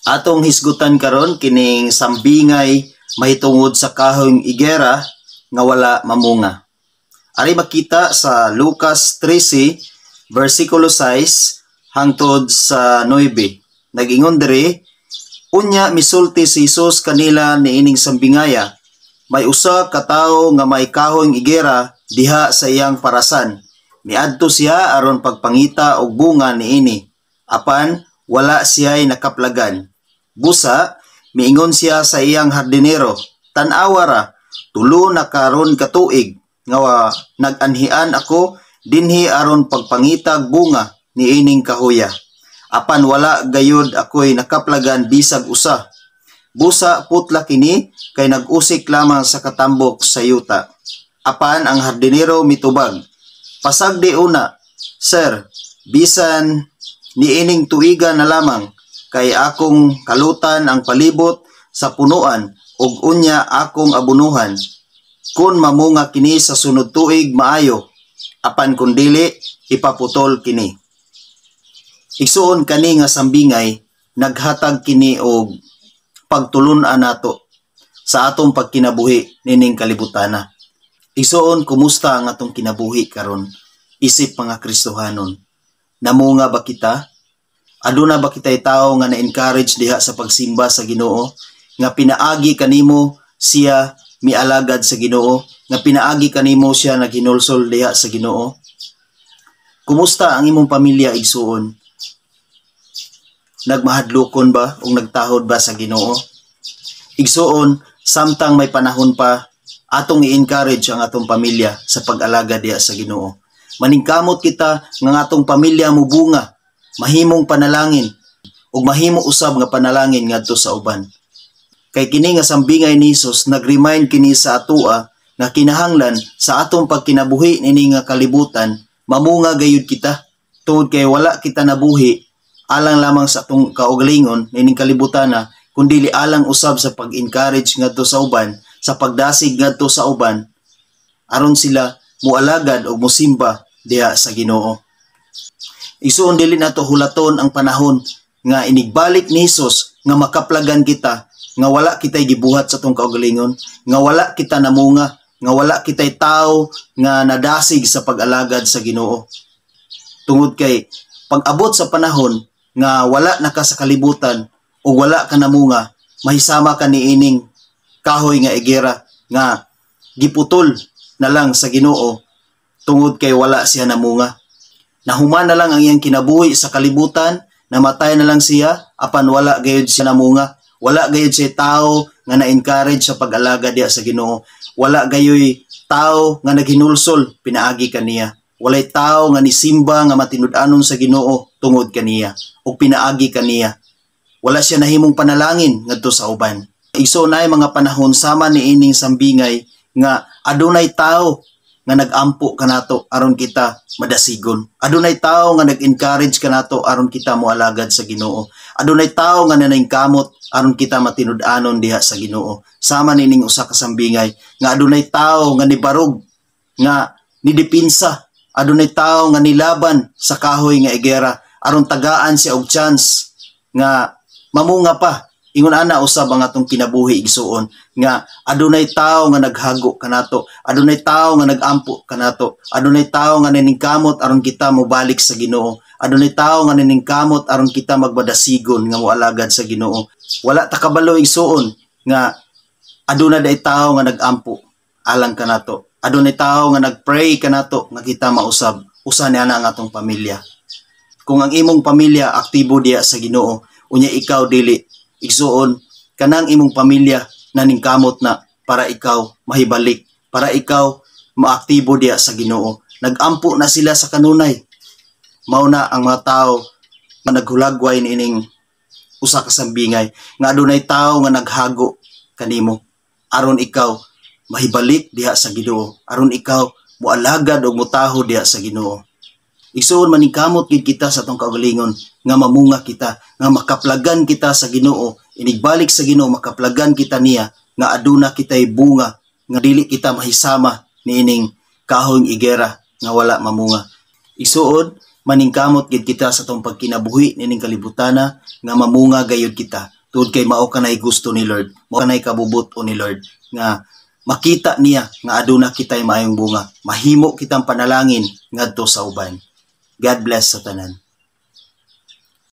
Atong hisgutan karon kining sambingay mahitungod sa kahoy igera nga wala mamunga. Ari makita sa Lucas 13 versikulo 6 hangtod sa 9. Nag-ingon diri, "Unya misulti si Jesus kanila niining sambingaya, may usa ka tawo nga may kahoy igera diha sa iyang parasan. Miadto siya aron pagpangita og bunga niini. Apan wala siya'y nakaplagan. Busa, miingon siya sa iyang hardinero, 'Tan-awa ra, 3 na karon ka tuig nga nag-anhian ako dinhi aron pagpangitag bunga niining kahoya. Apan wala gayud ako'y nakaplagan bisag usa. Busa putla kini kay nag-usik lamang sa katambok sa yuta.' Apan ang hardinero mitubag, 'Pasagdi una, sir, bisan niining tuiga na lamang, kay akong kalutan ang palibot sa punuan ug unya akong abunuhan. Kun mamunga kini sa sunod tuig, maayo, apan kun dili, ipaputol kini.'" Igsuon, kani nga sambingay naghatag kini og pagtulun-an nato sa atong pagkinabuhi nining kalibutana. Igsuon, kumusta ang atong kinabuhi karon isip mga Kristohanon? Namunga ba kita? Aduna ba kitay tao nga na-encourage diha sa pagsimba sa Ginoo, nga pinaagi kanimo siya mialagad sa Ginoo, nga pinaagi kanimo siya naghinulsol diha sa Ginoo? Kumusta ang imong pamilya, igsuon? Nagmahadlokon ba o nagtahod ba sa Ginoo? Igsuon, samtang may panahon pa, atong i-encourage ang atong pamilya sa pag-alagad diha sa Ginoo. Maningkamot kita nga ang atong pamilya mubunga, mahimong panalangin ug mahimo usab nga panalangin ngadto sa uban. Kay kini nga sambingay ni Jesus nag-remind kini sa atoa nga kinahanglan sa atong pagkinabuhi niini nga kalibutan mamunga gayud kita, tungod kay wala kita nabuhi alang lamang sa atong kaugalingon nining kalibutan na, kundi alang usab sa pag-encourage ngadto sa uban, sa pagdasig ngadto sa uban aron sila mualagad o musimba diha sa Ginoo. Igsuon, dili nato hulaton ang panahon nga inigbalik ni Hesus nga makaplagan kita nga wala kita'y gibuhat sa atong kaugalingon, nga wala kita namunga, nga wala kita'y tao nga nadasig sa pag-alagad sa Ginoo. Tungod kay pag-abot sa panahon nga wala na ka sa kalibutan o wala ka namunga, mahisama ka niining kahoy nga igera nga giputol na lang sa Ginoo tungod kay wala siya namunga. Nahuman na lang ang iyang kinabuhi sa kalibutan, namatay na lang siya, apan wala gayud siya namunga. Wala gayud siya tao nga na-encourage sa pag-alaga diha sa Ginoo. Wala gayoy tao nga naghinulsol pinaagi kaniya. Walay tao nga nisimba nga matinud-anon sa Ginoo tungod kaniya ug pinaagi kaniya. Wala siya nahimong panalangin ngadto sa uban. Igsuon, naay mga panahon sama niining sambingay nga adunay tao nga nag-ampo kanato aron kita madasigon. Adunay tao nga nag-encourage kanato aron kita moalagad sa Ginoo. Adunay tao nga naningkamot aron kita matinud-anon diha sa Ginoo. Sama nining usa ka sambingay nga adunay tao nga nibarog, nga nidepinsa, adunay tao nga nilaban sa kahoy nga igera aron tagaan siya og chance nga mamunga pa. Ingon ana usab ang atong kinabuhi, igsuon, nga adunay tao nga naghago kanato, adunay tao nga nagampo kanato, adunay tao nga naningkamot aron kita mobalik sa Ginoo, adunay tao nga naningkamot aron kita magmadasigon nga moalagad sa Ginoo. Wala ta kabalo, igsuon, nga aduna day tao nga nagampo alang kanato, adunay tao nga nagpray kanato nga kita mausab. Usa ni ana ang atong pamilya. Kung ang imong pamilya aktibo diya sa Ginoo unya ikaw dili, igsuon, kanang imong pamilya naningkamot na para ikaw mahibalik, para ikaw maaktibo diya sa Ginoo. Nagampo na sila sa kanunay. Mao na ang mga tao nga naghulagway niining usa ka sambingay nga adunay tao nga naghago kanimo aron ikaw mahibalik diha sa Ginoo, aron ikaw moalagad og motahod diha sa Ginoo. Igsuon, maningkamot gid kita sa atong kaugalingon nga mamunga kita, nga makaplagan kita sa Ginoo. Inigbalik sa Ginoo, makaplagan kita niya nga aduna kitay bunga, nga dili kita mahisama niining kahoy igera nga wala mamunga. Igsuon, Maningkamot gid kita sa atong pagkinabuhi nining kalibutana nga mamunga gayud kita tungod kay mao kanay gusto ni Lord, mao kanay kabubut-on ni Lord nga makita niya nga aduna kitay maayong bunga, mahimo kitang panalangin ngadto sa uban. God bless sa tanan.